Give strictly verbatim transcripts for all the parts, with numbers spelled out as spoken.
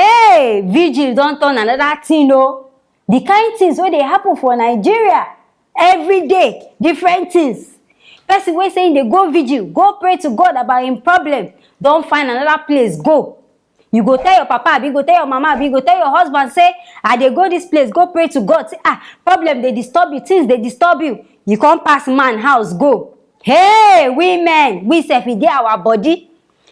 Hey, vigil don turn another thing o. The kind things wey dey happen for Nigeria every day, different things. Person wey say im dey go vigil, go pray to God about im problem, don find another place go. You go tell your papa, abi you go tell your mama, abi you go tell your husband say, "I dey go this place, go pray to God." Say, "Ah, problem dey disturb you, things dey disturb you." You come pass man house go. Hey, women, we sef, e dey our body.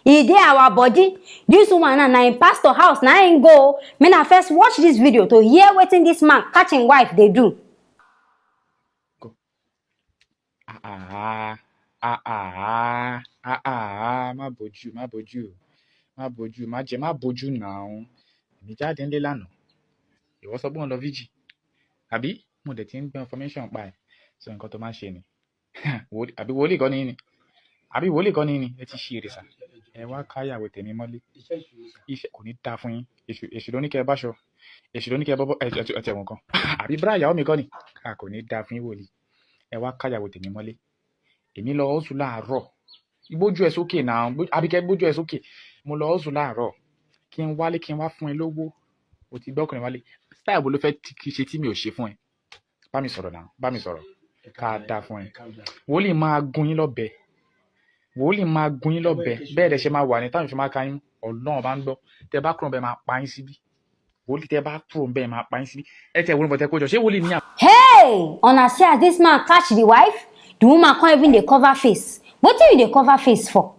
E dey our body. This woman now, na im pastor house na im go. Make una first watch this video to hear wetin this man catch im wife dey do. Ah ah ah ah ah ah ah, má bójú, má bójú, má bójú, má jẹ, má bójú náà. Èmi jáde ńlé lánàá. Ìwọ sọ pé òun lọ fíjì. Àbí? Mo dẹ̀ ti ń gbọ́ information pa ẹ̀. So nǹkan tó máa ṣe ni. Wòlíì- Àbí wòlíì kọ́ ni yín ni? Àbí wòlíì kọ́ ni yín ni? Ẹ ti ṣe èrè sà. Ẹ wá káyàwó tèmi mọ́lé. Iṣẹ́ kò ní dáa fún yín. Èṣù èṣù ló ní kẹ́ ẹ báṣọ. Èṣù ló ní kẹ́ ẹ bọ́bọ́ ẹ ẹ ẹ tẹ̀wọ̀n kan. Àbí búrá ìyàwó mi kọ́ ni? A kò ní dáa fún yín wòlíì. Ẹ wá káyàwó tèmi mọ́lé. Èmi lọ hustle láàárọ̀. Gbójú ẹ sókè náà. Gbó- Àbí kẹ́ gbójú ẹ sókè. Mo lọ hustle láàárọ̀. Kí n wálé kí n wá fún ẹ lówó. O ti gbọ́kùnrin wálé. Style wo ló fẹ́ ti- kí ṣe tí mi ò ṣe fún ẹ? Bá mi sọ̀rọ̀ náà. Bá mi sọ̀rọ̀. Ká dáa fún ẹ. Wòlíì máa gun yín lọ́bẹ. Wòlíì máa gun yín lọ́bẹ. Bẹ́ẹ̀ dẹ̀ ṣe máa wà ní táwọn ìṣọ́ máa ka yín. Ọlọ́run bá ń gbọ́. Tẹ bá kúrò bẹ́ẹ̀ máa pa yín síbí. Wòlíì tẹ bá kúrò bẹ́ẹ̀ máa pa yín síbí. Ẹ tẹ wòlíì bọ̀tẹ́ kójọ. Ṣé wòlíì ní Hey, una see as this man catch the wife, the woman come even dey cover face. Wetin you dey cover face for?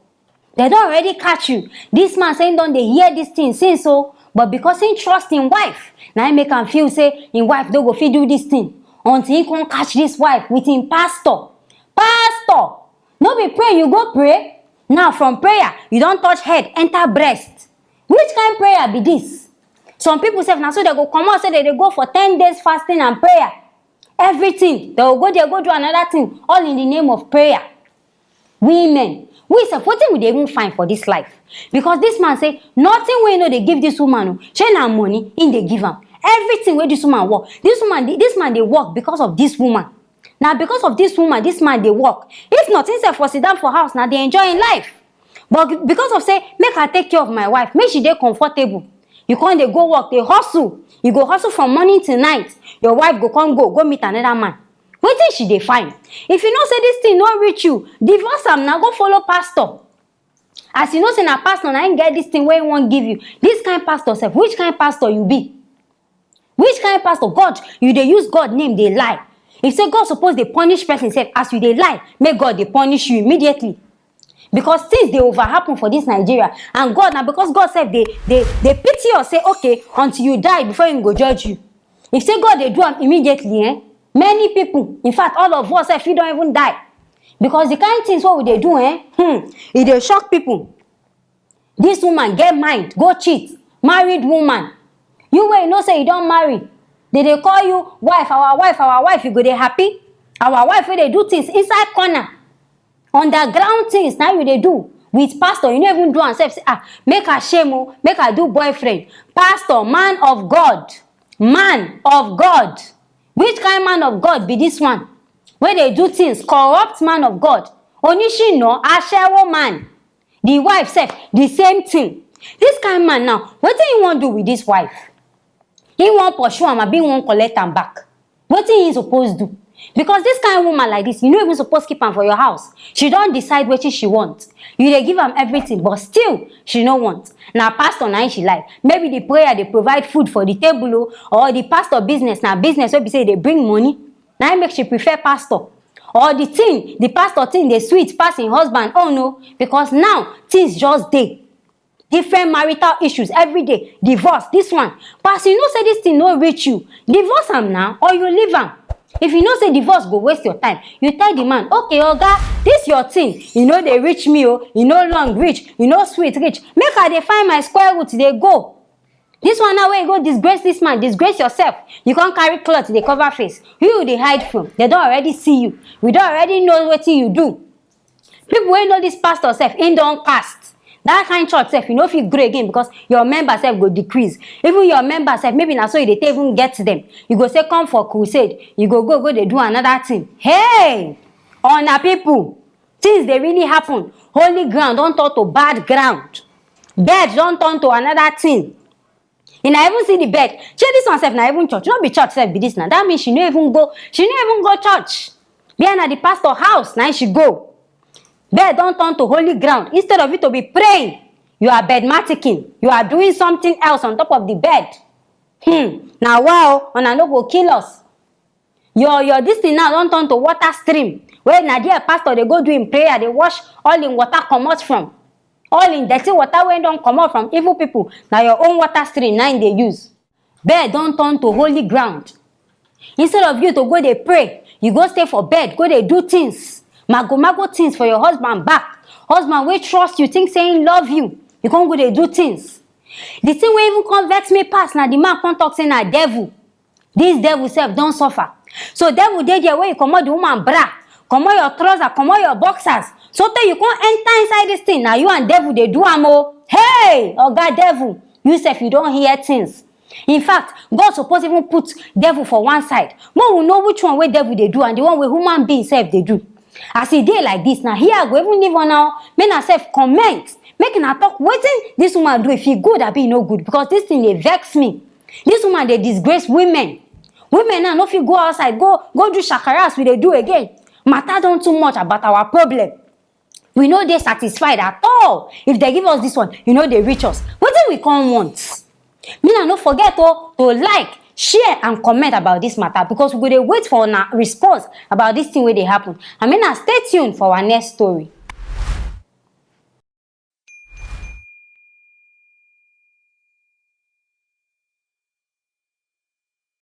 Dem don already catch you. This man say he don dey hear this thing since o, but because he trust him wife, na him make am feel say him wife no go fit do this thing until he come catch this wife with him pastor. Pastor, no be pray you go pray? Now from prayer, you don touch head enter breast. Which kind prayer be this? Some people sef na so dem go comot say dem dey go for ten days fasting and prayer. Everything, dem go go there go do another thing, all in the name of prayer. Women, we sef, wetin we dey even find for this life? Because this man say nothing wey no dey give this woman o, shey na money im dey give am? Everything wey this woman work, this woman, this man dey work because of this woman. Na because of this woman this man dey work. If not, him sef for sit down for house na dey enjoy him life. But because of say make I take care of my wife, make she dey comfortable, you come dey go work dey hustle. You go hustle from morning till night, your wife go come go go meet another man. Wetin she dey find? If you know say this thing no reach you, divorce am na, go follow pastor. As you know say na pastor na him get this thing wey he wan give you, this kind pastor sef, which kind pastor you be? Which kind pastor? God, you dey use God name dey lie. If say God suppose dey punish person sef, as you dey lie, make God dey punish you immediately. Because things dey over happen for this Nigeria, and God, na because God sef dey dey dey pity us say, okay, until you die before him go judge you. If say God dey do am immediately, eh, many people, in fact all of us sef, fit don even die. Because the kind things wey we dey do, eh, hmm, e dey shock people. This woman get mind go cheat, married woman. You wey you know say you don marry, dey dey call you wife, our wife, our wife, you go dey happy? Our wife wey dey do things inside corner, underground things na you dey do with pastor. You no even do am sef say, ah, make I shame o, make I do boyfriend. Pastor, man of God, man of God, which kind man of God be this one wey dey do things? Corrupt man of God, onishina, ashewo man. The wife sef, the same thing. This kind man now, wetin he wan do with this wife? He wan pursue am abi he wan collect am back? Wetin he suppose do? Because this kind woman like this, you no even suppose keep am for your house. She don decide wetin she want. You dey give am everything, but still she no want. Na pastor na him she like. Maybe the prayer dey provide food for the table o, or the pastor business na business wey be say e dey bring money. Na him make she prefer pastor. Or the thing, the pastor thing dey sweet pass him husband own o, because now things just dey. Different marital issues every day. Divorce, this one. But as you know say this thing no reach you, divorce am na, or you leave am. If you know say divorce go waste your time, you tell the man, okay oga, this your thing, e no dey reach me o, e no long reach, e no sweet reach, make I dey find my square root dey go. This one now wey you go disgrace this man, disgrace yourself, you come carry cloth dey cover face. Who you dey hide from? Dem don already see you. We don already know wetin you do. People wey know this pastor sef, him don cast. That kind church sef, you no fit grow again because your member sef go decrease. Even your member sef, maybe na so you dey take even get them. You go say come for crusade, you go go go dey do another thing. Hey, una people, things dey really happen. Holy ground don turn to bad ground. Bed don turn to another thing. Una even see the bed? Shey this one sef na even church? No be church sef be this na. That means she no even go, she no even go church. Where na the pastor house na she go. Bed don turn to holy ground. Instead of you to be praying, you are bedmaticking. You are doing something else on top of the bed. Hmm. Na wa o, una no go kill us. Your your this thing now don turn to water stream. Wey na there pastor dey go do im prayer, dey wash all im water comot from. All im dirty water wey don comot from evil people, na your own water stream na im dey use. Bed don turn to holy ground. Instead of you to go dey pray, you go stay for bed, go dey do things, mago mago things for your husband back. Husband wey trust you, think say im love you, you come go dey do things. The thing wey even come vex me pass na the man come talk say na devil. This devil sef don suffer. So devil dey there wey you comot the woman bra, comot your trouser, comot your boxers. So tey you come enter inside this thing, na you and devil dey do am o. Hey, oga devil, you sef you don hear things. In fact, God suppose even put devil for one side. Make we know which one wey devil dey do and the one wey human being sef dey do. As e dey like this, na here I go even leave una o. Make una sef comment. Make una talk wetin this woman do, if e good abi e no good, because this thing dey vex me. This woman dey disgrace women. Women now no fit go outside, go go do shakara as we dey do again. Matter don too much about our problem. We no dey satisfied at all. If they give us this one, e no dey reach us. Wetin we come want? Make una no forget o to like, share and comment about this matter, because we go dey wait for una response about this thing wey dey happen. And make una stay tuned for our next story.